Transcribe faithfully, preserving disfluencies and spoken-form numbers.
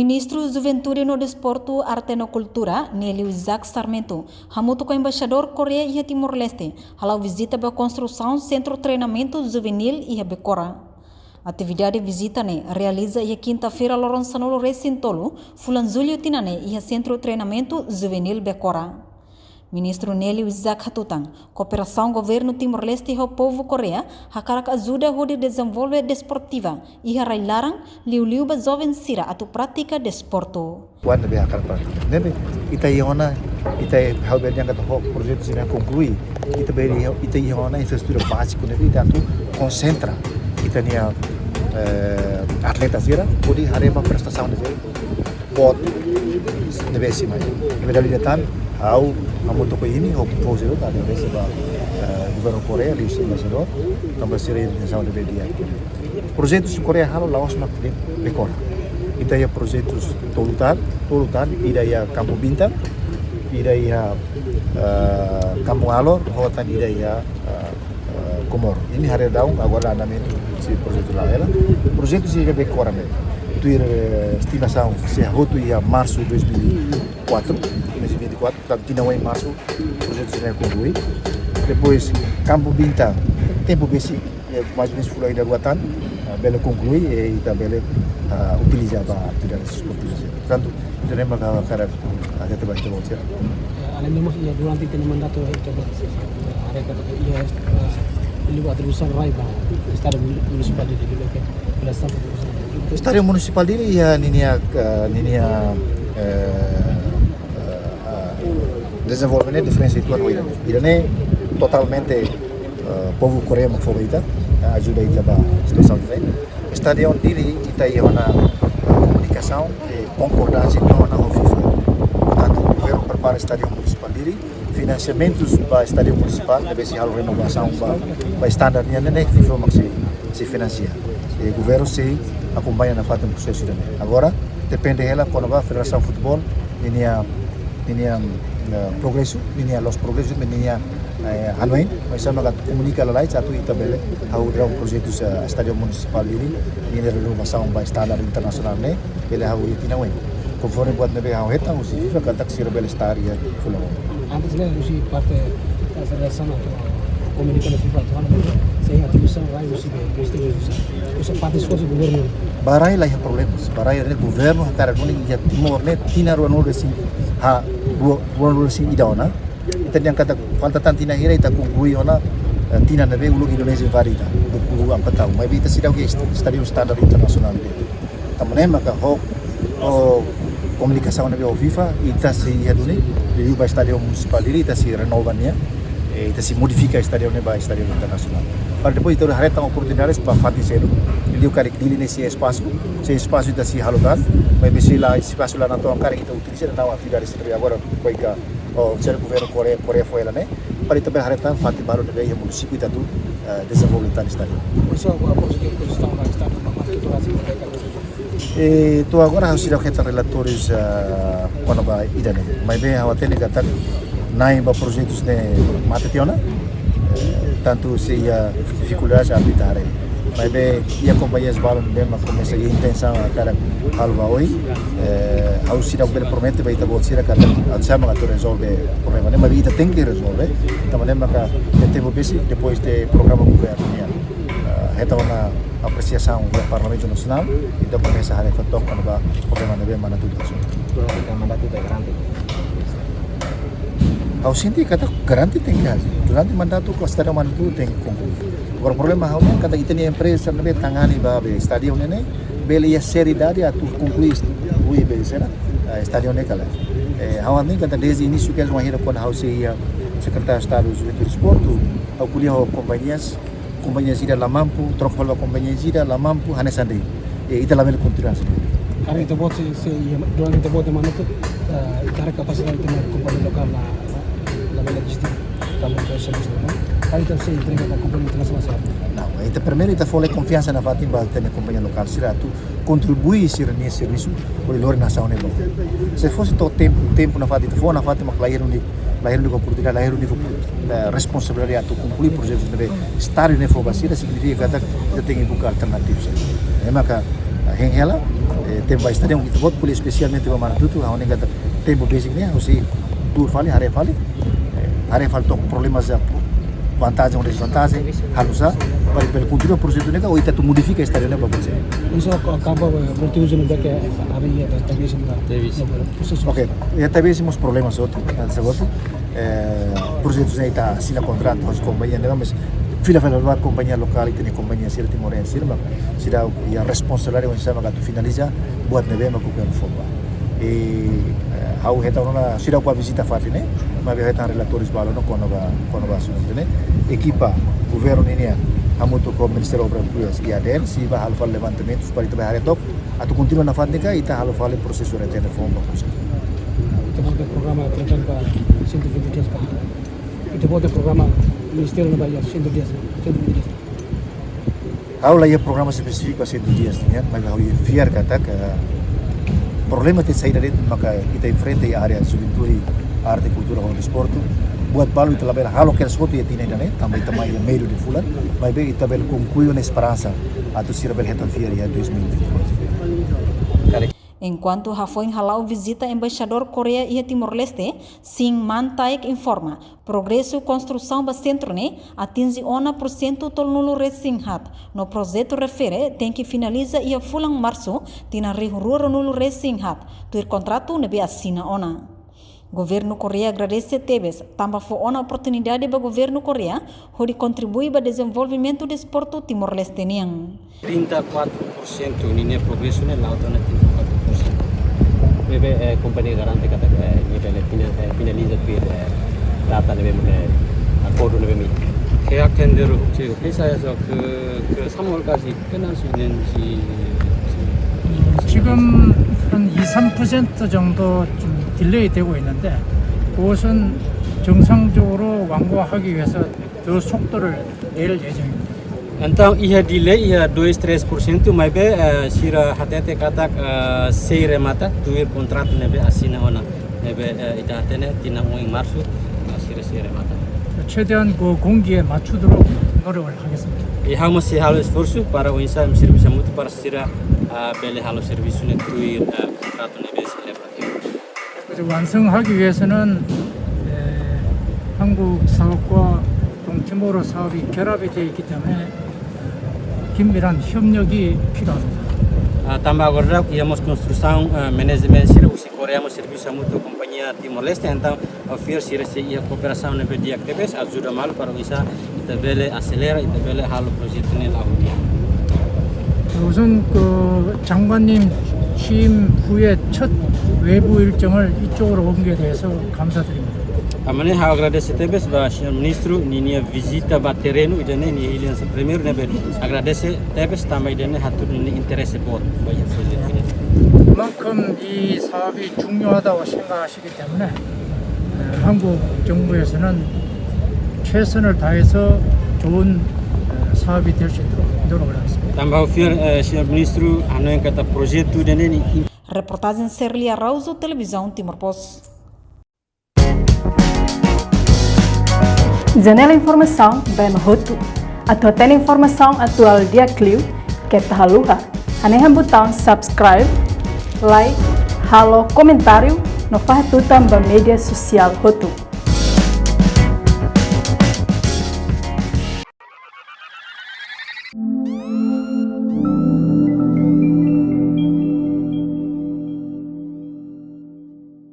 Ministru Juventude no Desportu, Arte no Kultura, Nélio Isaac Sarmento, hamutuk ho Embaixadór Koreia iha Timor-Leste, hala'o vizita ba konstrusaun Sentru Treinamentu Juvenil iha Becora. Atividade vizita ne'e realiza iha kinta-feira, loron sanulu-resin-tolu fulan Jullu tinan ne'e, iha Sentru Treinamentu Juvenil Becora. Ministru Nélio Isaac hatutan, kooperasaun governu Timor-Leste ho povu Koreia hakarak ajuda hodi dezenvolve desportiva iha rai-laran, liuliu ba joven sira atu pratika desportu. Kuandu be hakarak pratika. Ne'ebé ita iha ona, ita ha'u bele dehan katak ho projetu sira konklui, ita bele iha, ita iha ona infraestrutura báziku ne'ebé ita atu konsentra ita-nia, eh, atleta sira hodi haree ba prestasaun ne'ebé boot ne'ebé sei mai. Ne'ebé dala ida tan, ha'u hamutuk ho imi, ho povu sira, atu agradese ba, eh, governu Koreia, liuhusi embaixadór, tanba sira-nia intensaun ne'ebé di'ak. Projetu sira Koreia halo la'ós mak de'it Becora. Ita iha projetu tolu tan, tolu tan, ida iha Kampung Bintang, ida iha, eh, Kampung Alor, ho tan ida iha, eh, eh, Comoro. Imi haree daudaun agora andamentu husi projetu la'o hela. Projetu sira Becora ne'e, tuir, eh, estimasaun, sei hotu iha marsu dois mil e quatro, dois mil e vinte e quatro, portantu tinan oin marsu, projetu sira konklui. Depois, Kampung Bintang, tempu besik, eh, mais ou menos fulan ida rua tan, ah, bele konklui, eh, ita bele, ah, utiliza ba atividade desportiva. Portantu, ida-ne'e mak ha'u hakarak, ah, hatete ba ita-boot sira. Eh, além de mós, iha durante ita-nia mandatu, eh, ita-boot, eh, haree katak iha, eh, liu atribuisaun rai ba Estádiu Muni-, Munisipál Dili, ke Federasaun Futebol. Estádiu Munisipál Dili iha ninia, eh, ninia, eh, eh, eh, dezenvolvimentu diferensa uitoan ho ida-ne'e. Ida-ne'e totalmente, eh, povu Koreia mak fó ba ita, eh, ajuda ita ba situasaun ne'e. Estádiu Dili ita iha ona, eh, komunikasaun, eh, konkordánsia ita iha ona ho FIFA. Portantu, governu prepara Estádiu Munisipál Dili, finansiamentus ba Estádiu Munisipál, ne'ebé sei halo renovasaun ba, ba standar nian ne'e, FIFA mak sei, sei finansia. I governu sei akompaña nafatin prosesu ida-ne'e. Agora, depende hela kona-ba Federasaun Futebol ninia, ninia, eh, progresu, ninia loos progresu, ninia, eh, hanoin, mas sama kat komunika lalais atu ita bele hahú daudaun projetu, eh, Estádiu Munisipál Dili, ninia renovasaun ba standar internasionál ne'e, bele hahú iha tinan oin. Konforme buat ne'ebé ha'u hetan husi FIFA katak sira bele start iha fulan oin. Antes ne'e husi parte, eh, federasaun atu komunika ho FIFA atu halo, sei atribuisaun rai husi be, husi, husi parte esforsu governu. Ba rai la iha problema. Ba rai ne'e governu hakarak duni iha Timor ne'e tinan ruanulu-resin-, ha, rua, ruanulu-resin-ida ona. Ita dehan katak falta tan tinan hira ita konklui ona, eh, tinan ne'ebé uluk Indonézia invade ita, dua puluh empat tahun. Maibé ita seidauk iha est-, estádiu standar internasionál ne'e. Tanba ne'e maka ho, ho komunikasaun ne'ebé ho FIFA, ita sei iha duni, liuliu ba Estádiu Munisipál Dili, ita sei renova nia, eh, ita sei modifika estádiu ne'e ba estádiu internasionál. Para depois ita haree tan oportunidades ba fatin seluk, liuliu karik Dili ne'e sei espasu, sei espasu ita sei halo tan, maibé sei la espasu la natoon karik ita utiliza, entaun atividade sira agora, baik, oh, sira governu Koreia, Koreia fó hela ne'e, para ita bele haree tan fatin balu ne'ebé iha munisípiu ita atu, eh, dezenvolve tan estádiu. Por isso, a, a política que estão lá, está numa parte que toda a gente vai. Eh, to'o agora ha'u seidauk hetan relatórius, eh, kona-ba ida-ne'e. Maibé ha'u hatene katak na'in ba projetus ne'e mate tiha ona. Eh, tantu sei iha difikuldade atu ita haree. Maibé iha kompañias balu ne'ebé mak komesa iha intensaun hakarak halo ba oin. Eh, ha'u seidauk bele promete ba ita-boot sira katak atu sama atu rezolve problema ne'e, maibé ita tenke rezolve. Tanba ne'e maka iha tempu besik depois de programa governu nian, eh, hetan ona apresiasaun iha Parlamentu Nasionál, ita komesa haree fali took kona-ba problema ne'ebé mandatu atu rezolve. Durante ita-nia mandatu ita garante? Ha'u sente katak garante tenke hasil. Durante mandatu ka estádiu mandatu tenke konklui. Agora problema ha'u dehan katak ita-nia empreza ne'ebé tangani ba be estádiu ne'e ne'e, bele iha seriedade atu konklui, konklui be sena, eh, estádiu ne'e ka lae. Eh, ha'u hatene katak dezde inísiu kedas wainhira kuandu ha'u sei iha Sekretáriu Estadu Juventude Desportu, ha'u ko'alia ho kompañias, kompañia sira la mampu, troka fali ba kompañia sira la mampu, hanesan de'it. E ita labele kontinua hanesan ne'e. Karik ita-boot sei, sei, iha, durante ita-boot nia mandatu, eh, ita haree kapasidade ita-nia kompañia lokál la, la, labele eziste, tanba ita servisu, no? Karik ita sei entrega ba kompañia internasionál sira. Não, ita primeiru ita fó lai konfiansa nafatin ba ita-nia kompañia lokál sira atu kontribui sira-nia servisu hodi lori nasaun ne'e ba oin. Se fosse to'o tempu, tempu nafatin, ita fó nafatin mak la iha duni, la iha duni oportunidade, la iha duni, eh, responsabilidade atu konklui projetu ne'ebé estádiu ne'e fó ba sira, signifika katak ita tenke buka alternativas. Ne'e maka Hein hela, eh, tempu ba estadion, ita-boot ko'alia espesialmente ba Manatuto, ha'u hanoin katak tempu besik ne'e, ha'u sei tuur fali, haree fali, eh, haree fali took problemas, eh, vantajen, dezvantajen, halo sá, para bele kontinua projetu ne'e ka, ou ita atu modifika estadion ne'e ba projetu. Isso acaba, eh, voltivo de novo que abrir a tabela. Tabela. Prosesu. Ok, iha tabela mós problemas hotu, eh, sa hotu. Eh, projetu ne'e ita asina kontratu ho kompañia ne'e, mas fila fila ba kompañia lokál, ita-nia kompañia sira timoroan sira, mas sira iha responsabilidade oinsá maka atu finaliza buat ne'ebé mak governu fó ba. I, eh, ha'u hetan ona, sira bá vizita fatin ne'e, maibé hetan relatórius balu ona kona-ba, kona-ba asuntu ne'e. Ekipa governu ninian hamutuk ho Ministériu Obras Públikas iha A D N sei bá halo fali levantamentu para ita bá haree took atu kontinua nafatin ka ita halo fali prosesu retene foun ba prosesu. Ita-boot programa tratando ba cento e vinte dias ba. Ita-boot programa ministériu ba iha cento dias, cento e vinte dias. Ha'u la iha programa espesífiku ba cento dias nian, mas ha'u fiar katak problema ida saida de'it maka ita enfrenta iha área juventude, arte, kultura ho desportu. Buat balu ita labele halo kedas hotu iha tinan ida-ne'e, tanba ita mai iha meiu de fulan, maibé ita bele konklui ho esperansa atu sira bele hetan fiar iha dois mil e vinte e quatro. Enkuantu hafoin hala'o vizita Embaixadór Koreia iha Timor-Leste, Shin Man-taek informa, progresu konstrusaun ba sentru ne'e atinje ona pursentu tolunulu-resin-haat, no projetu refere tenke finaliza iha fulan Marsu tinan rihun rua ruanulu-resin-haat, tuir kontratu ne'ebé asina ona. Governu Koreia agradese tebes, tanba fó ona oportunidade ba governu Koreia hodi kontribui ba dezenvolvimentu desportu Timor-Leste nian. Trinta e quatro por cento ninia progresu ne'e la'o to'o ona trinta e quatro por cento. Maibé, eh, kompañia garante katak, eh, nia bele fina-, eh, finaliza tuir, eh, data ne'ebé, eh, akordu ne'ebé mak iha. Ke atender o que pensa é só que, que Samuel Kasi, que não se nem se, se 지금 한 이, 삼 퍼센트 정도 좀 딜레이 되고 있는데, 그것은 정상적으로 완공하기 위해서 더 속도를 낼 예정입니다. Entaun, iha delay iha dois, três por cento, maibé, eh, sira hatete katak, eh, sei remata, tuir kontratu ne'ebé asina ona, ne'ebé, eh, ita hatene, tinan oin Marsu, eh, sira sei remata. 최대한 그 공기에 맞추도록 노력을 하겠습니다. I ha'u mós sei halo esforsu para oinsá servisu hamutuk para sira, eh, bele halo servisu ne'e tuir, eh, kontratu ne'ebé sei remata. 그래서 완성하기 위해서는, 에, 한국 사업과 동티모르 사업이 결합이 되어 있기 때문에, 에, 긴밀한 협력이 필요합니다. Ah, tanba agora iha mós konstrusaun, ah, manajemen sira husi Koreia mós servisu hamutuk ho kompañia Timor-Leste, entaun ha'u fiar sira sei iha kooperasaun ne'ebé di'ak tebes, ajuda malu para oinsá ita bele aselera, ita bele halo projetu ne'e la'o di'ak. 우선 그 장관님 취임 후에 첫 외부 일정을 이쪽으로 온 게 돼서 감사드립니다. Tanba ne'e ha'u agradese tebes ba señór ministru ninia vizita ba terrenu ida-ne'e, nia hili hanesan primeiru ne'ebé agradese tebes tanba ida-ne'e hatudu ninia interese boot ba iha projetu ne'e. 그만큼 이 사업이 중요하다고 생각하시 때문에, 에, 한국 정부에서는 최선을 다해서 좋은, 에, 사업이 될 수 있도록 노력을 하겠습니다. Tanba ha'u fiar, eh, señór ministru hanoin katak projetu ida-ne'e nia in- Reportajen Serlia Rauzo, Televizaun Timor Post. Janela informasaun ba ema hotu. Atu hatene informasaun atuál di'ak liu, keta haluha hanehan butaun subscribe, like, halo komentáriu, no fahe tutan ba média sosiál hotu.